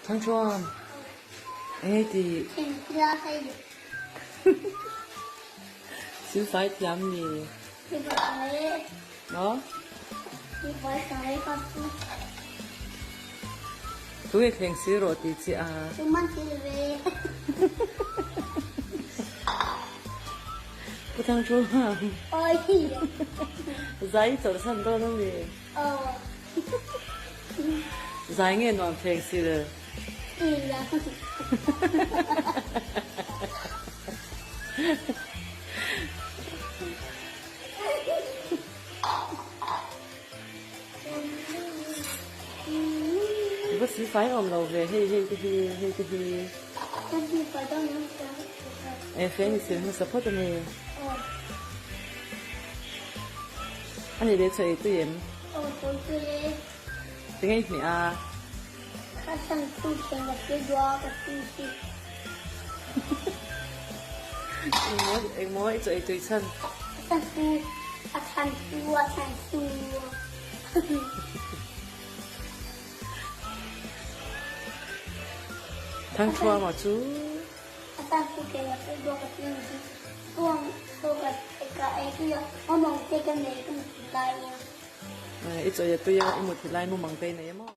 Thangthuam, enge ti? Silfai thiam ni. Maw? Tunge thleng sil rawh tih chi a. Pu Thangthuam. Zai i chawlhsan dawn a mi? Zai nge nuam thleng sil? Va si fai awm lo ve hei hei te hi hei te hi. E feng i sil hmasa phawt a ni. A nih leh chaw ei tui em? Aw chaw tui e. Tinge i hmeh a? Ka chhan chu thleng ka thil duh a ka tui si. Engmaw engmaw i chaw ei tui chhan? A chhan chu a chhan chu a chhan chu. Thangthuama chu. A chhan chu thleng ka thil duh a ka tui si. Tuang chaw ka ka ei tui a mumang te ka nei ka mutthilh lai a. I chaw ei tui a i mutthilh lai mumang te i nei a maw?